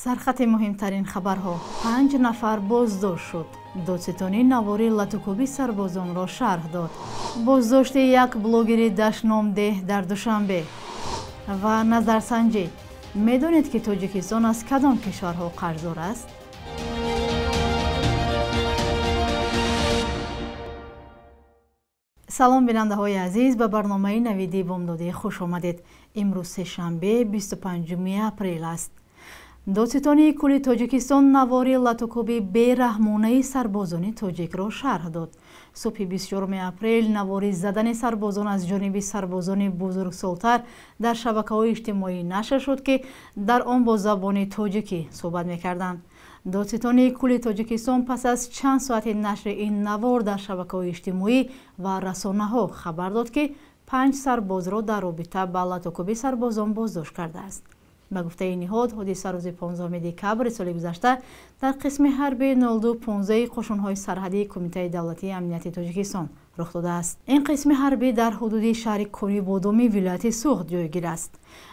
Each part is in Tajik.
Сархати муҳимтарин хабарҳо. 5 нафар боздошт шуд. Додситонии навори латукӯби сарбозонро шарҳ дод. Боздошти як блогери дашномдеҳ дар Душанбе. Ва назарсанҷӣ. Медонед, ки Тоҷикистон аз кадом кишварҳо қарздор аст? Салом, бинандаҳои азиз, ба барномаи навиди бомдодӣ хуш омадед. Имрӯз сешанбе, 25 апрел аст. Додситонии кулли Тоҷикистон навори латукӯби бераҳмонаи сарбозони тоҷикро шарҳ дод. Субҳи 24 апрел навори задани сарбозон аз ҷониби сарбозони бузургсолтар дар шабакаҳои иҷтимоӣ нашр шуд, ки дар он бо забони тоҷикӣ суҳбат мекарданд. Додситонии кулли Тоҷикистон пас аз чанд соати нашри ин навор дар шабакаҳои иҷтимоӣ ва расонаҳо хабар дод, ки 5 сарбозро дар робита ба латукӯби сарбозон боздошт кардааст. Ба гуфтаи ниҳод, ҳодиса рӯзи 15 декабри соли гузашта дар қисми ҳарби 0215 қӯшунҳои сарҳадии Кумитаи давлатии амнияти Тоҷикистон рух додааст. Ин қисми ҳарбӣ дар ҳудуди шаҳри Конибодоми вилояти Суғд ҷойгир аст.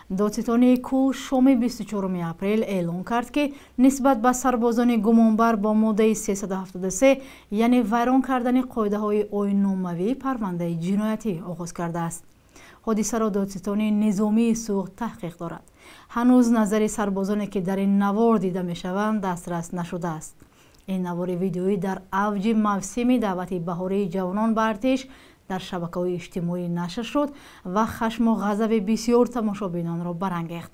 Додситонии кул шоми 24 апрел эълон кард, ки нисбат ба сарбозони гумонбар бо моддаи 373, яъне вайрон кардани қоидаҳои оинномавӣ, парвандаи ҷиноятӣ оғоз кардааст. Ҳодисаро додситонии низомии Суғд таҳқиқ дорад. Ҳанӯз назари сарбозоне, ки дар ин навор дида мешаванд, дастрас нашудааст. Ин навори видеоӣ дар авҷи мавсими даъвати баҳории ҷавонон ба артиш дар шабакаҳои иҷтимоӣ нашр шуд ва хашму ғазаби бисёр тамошобинонро барангехт.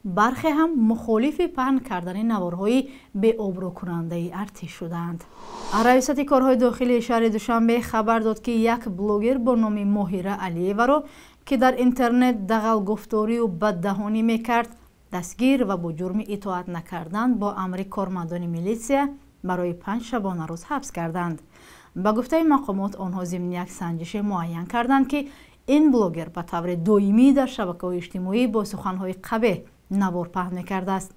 Бархе ҳам мухолифи паҳн кардани наворҳои беобрӯкунандаи артиш шуданд. Раёсати корҳои дохилии шаҳри Душанбе хабар дод, ки як блогер бо номи Моҳира Алиеваро, ки дар интернет дағалгуфторию баддаҳонӣ мекард, дастгир ва бо ҷурми итоат накардан бо амри кормандони милитсия барои 5 шабонарӯз ҳабс карданд. Ба гуфтаи мақомот, онҳо зимни як санҷише муайян карданд, ки ин блогер ба таври доимӣ дар шабакаҳои иҷтимоӣ бо суханҳои қабеҳ навор паҳн мекардааст.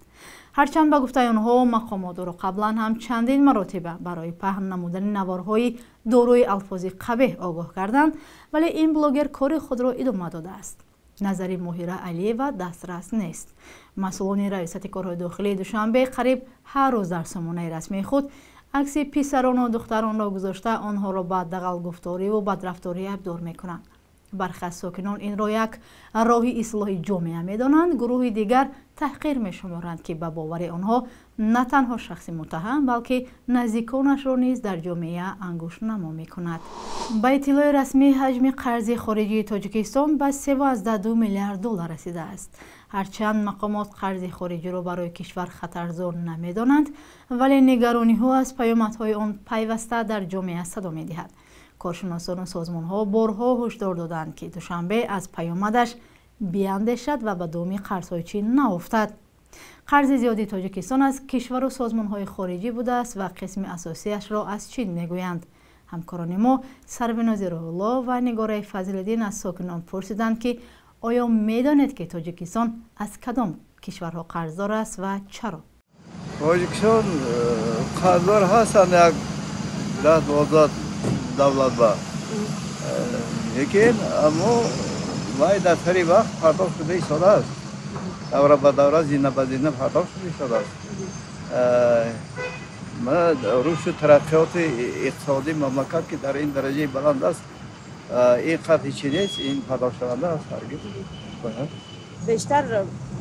Ҳарчанд ба гуфтаи онҳо, мақомот ӯро қаблан ҳам чандин маротиба барои паҳн намудани наворҳои дорои алфози қабеҳ огоҳ карданд, вале ин блогер кори худро идома додааст. Назари Моҳира Алиева дастрас нест. Масъулони раёсати корҳои дохилии Душанбе қариб ҳар рӯз дар сомонаи расмии худ акси писарону духтаронро гузошта, онҳоро ба дағалгуфториву бадрафторӣ айбдор мекунанд. Бархе аз сокинон инро як роҳи ислоҳи ҷомеа медонанд, гурӯҳи дигар таҳқир мешуморанд, ки ба бовари онҳо на танҳо шахси муттаҳам, балки наздиконашро низ дар ҷомеа ангуштнамо мекунад. Ба иттилои расмӣ, ҳаҷми қарзи хориҷии Тоҷикистон ба 3,2 миллиард доллар расидааст. Ҳарчанд мақомот қарзи хориҷиро барои кишвар хатарзор намедонанд, вале нигарониҳо аз паёмадҳои он пайваста дар ҷомеа садо медиҳад. Коршиносону созмонҳо борҳо ҳушдор доданд, ки Душанбе аз паёмадаш биандешад ва ба доми қарзҳои Чин наофтад. Қарзи зиёди Тоҷикистон аз кишвару созмонҳои хориҷӣ будааст ва қисми асосиашро аз Чин мегӯянд. Ҳамкорони мо Сарвинози Рӯҳулло ва Нигораи Фазлиддин аз сокинон пурсиданд, ки оё медонед, ки Тоҷикистон аз кадом кишварҳо қарздор аст ва чаро? Тоҷикистон қарздор ҳастанд як 10-12 давлат ба. Лекин аммо вай дар сари вақт пардохт шуда истодааст. Давра ба давра, зина ба зина пардохт шуда истодааст. Рушду тараққиёти иқтисодии мамлакат, ки дар ин дараҷаи баланд аст, ин қадр ҳечи нест, ин пардохтшаванда аст ҳаргиз. Бештар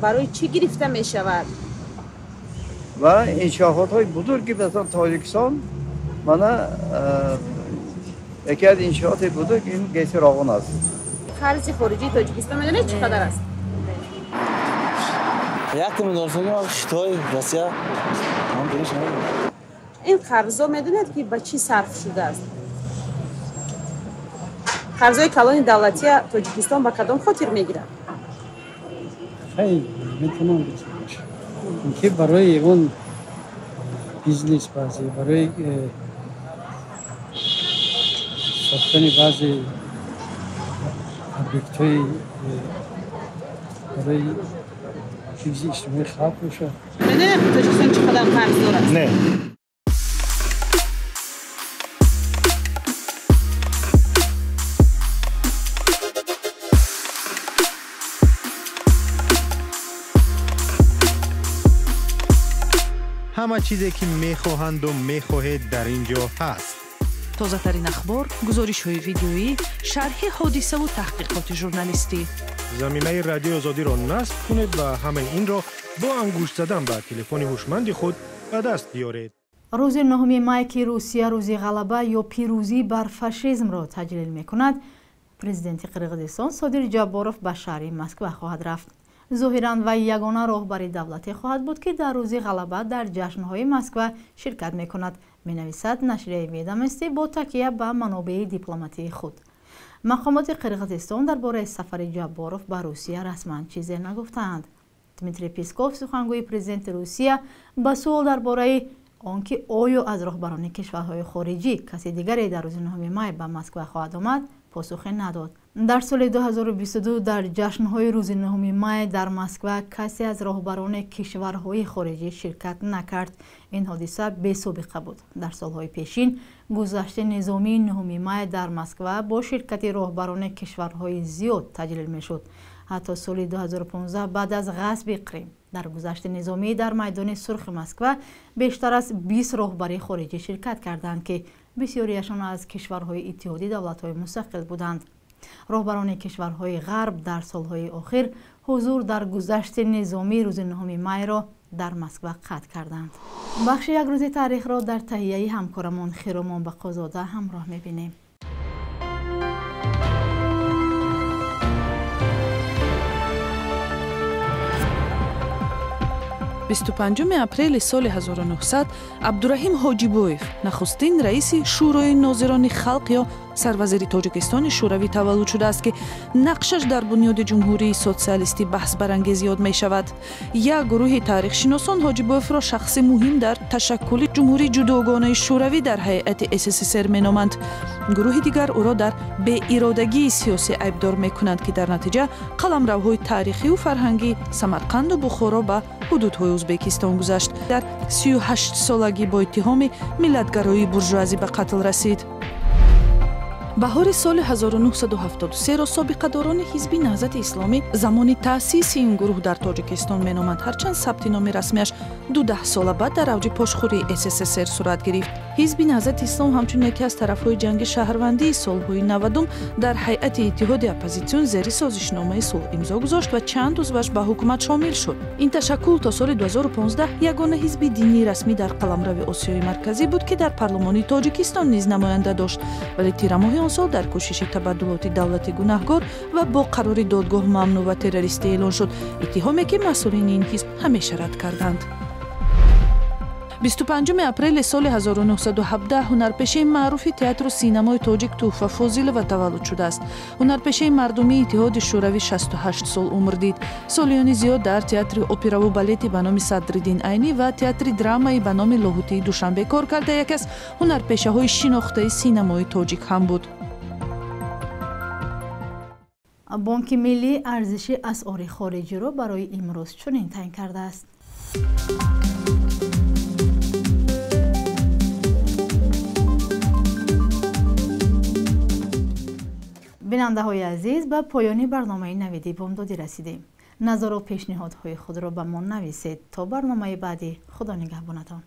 барои чӣ гирифта мешавад? Ва иншоотҳои бузурги масалан Тоҷикистон, мана яке аз иншооти бузург ин ГЭСи Роғун аст. Қарзи хориҷии Тоҷикистон медонед чӣ қадар аст? Як медонистам, Хитой, Россия. Ин қарзҳо медонед, ки ба чӣ сарф шудааст? Қарзҳои калони давлатия Тоҷикистон ба кадом хотир мегирад? Хай, метавонам ки барои ягон бизнес, баъзе барои сохтани баъзе объектҳои барои ҳифзи иҷтимоии халқ бошад. Медонед, Тоҷикистон чӣ қадар қарз дорад? Не. Ҳама чизе ки мехоҳанду мехоҳед дар ин ҷо ҳаст. Тозатарин ахбор, гузоришҳои видеоӣ, шарҳи ҳодисаву таҳқиқоти журналистӣ. Замимаи Радиои Озодиро насб кунед ва ҳамаи инро бо ангушт задан ба телефони ҳушманди худ ба даст биёред. Рӯзи 9 май, ки Русия рӯзи ғалаба ё пирӯзӣ бар фашизмро таҷлил мекунад, президенти Қирғизистон Содир Ҷабборов ба шаҳри Москва хоҳад рафт. Зоҳиран вай ягона роҳбари давлате хоҳад буд, ки дар рӯзи ғалаба дар ҷашнҳои Москва ширкат мекунад, менависад нашрияи Ведомости бо такя ба манобеи дипломатии худ. Мақомоти Қирғизистон дар бораи сафари Ҷабборов ба Русия расман чизе нагуфтаанд. Дмитрий Песков, сухангӯи президенти Русия, ба суол дар бораи он ки оё аз роҳбарони кишварҳои хориҷӣ каси дигаре дар рӯзи 9 май ба Москва хоҳад омад, посухе надод. Дар соли 2022 дар ҷашнҳои рӯзи 9 май дар Москва касе аз роҳбарони кишварҳои хориҷӣ ширкат накард. Ин ҳодиса бесобиқа буд. Дар солҳои пешин гузашти низомии 9 май дар Москва бо ширкати роҳбарони кишварҳои зиёд таҷлил мешуд. Ҳатто соли 2015 баъд аз ғасби Қрим дар гузашти низомӣ дар майдони Сурхи Москва бештар аз 20 роҳбари хориҷӣ ширкат карданд, ки бисёриашон аз кишварҳои иттиҳоди давлатҳои мустақил буданд. Роҳбарони кишварҳои ғарб дар солҳои охир ҳузур дар гузашти низомии рӯзи 9 майро дар Москва қатъ карданд. Бахши як рӯзи таърихро дар таҳияи ҳамкорамон Хиромон Бақозода ҳамроҳ мебинем. 25 апрели соли 1900 Абдураҳим Ҳоҷибоев, нахустин раиси Шӯрои нозирони халқ ё сарвазири Тоҷикистони Шӯравӣ таваллуд шудааст, ки нақшаш дар бунёди ҷумҳурии социалистӣ баҳсбарангез ёд мешавад. Як гурӯҳи таърихшиносон Ҳоҷибоевро шахси муҳим дар ташаккули ҷумҳурии ҷудогонаи Шӯравӣ дар ҳайати СССР меноманд. Гурӯҳи дигар ӯро дар беиродагии сиёсӣ айбдор мекунанд, ки дар натиҷа қаламравҳои таърихиву фарҳангии Самарқанду Бухоро ба ҳудудҳои Ӯзбекистон гузашт. Дар 38 солагӣ бо иттиҳоми миллатгароии буржуазӣ ба қатл расид. Баҳори соли 1973-ро собиқадорони ҳизби Наҳзати Исломӣ замони таъсиси ин гурӯҳ дар Тоҷикистон меноманд, ҳарчанд сабти номи расмиаш 12 сола баъд дар авҷи пошхӯрии СССР сурат гирифт. Ҳизби Наҳзати Ислом ҳамчун яке аз тарафҳои ҷанги шаҳрвандии солҳои 90 дар ҳайати иттиҳоди оппозитсион зери созишномаи сулҳ имзо гузошт ва чанд узваш ба ҳукумат шомил шуд. Ин ташаккул то соли 2015 ягона ҳизби динии расмӣ дар қаламрави Осиёи Марказӣ буд, ки дар парлумони Тоҷикистон низ намоянда дошт, вале тирамоҳи он сол дар кӯшиши табаддулоти давлати гунаҳгор ва бо қарори додгоҳ мамнӯъ ва террористӣ эълон шуд, иттиҳоме ки масъулини ин ҳизб ҳамеша рад карданд. 25 апрели соли 1917 ҳунарпешаи маъруфи театру синамои тоҷик Туҳфа Фозилова таваллуд шудааст. Ҳунарпешаи мардумии Иттиҳоди Шӯравӣ 68 сол умр дид. Солиёни зиёд дар театри операву балети ба номи Садриддин Айнӣ ва театри драмаи ба номи Лоҳутии Душанбе кор карда, яке аз ҳунарпешаҳои шинохтаи синамои тоҷик ҳам буд. Бонки Миллӣ арзиши асъори хориҷиро барои имрӯз чунин таъин кардааст. Бинандаҳои азиз, ба поёни барномаи Навиди бомдодӣ расидем. Назару пешниҳодҳои худро ба мо нависед. То барномаи баъдӣ, Худо нигаҳбонатон.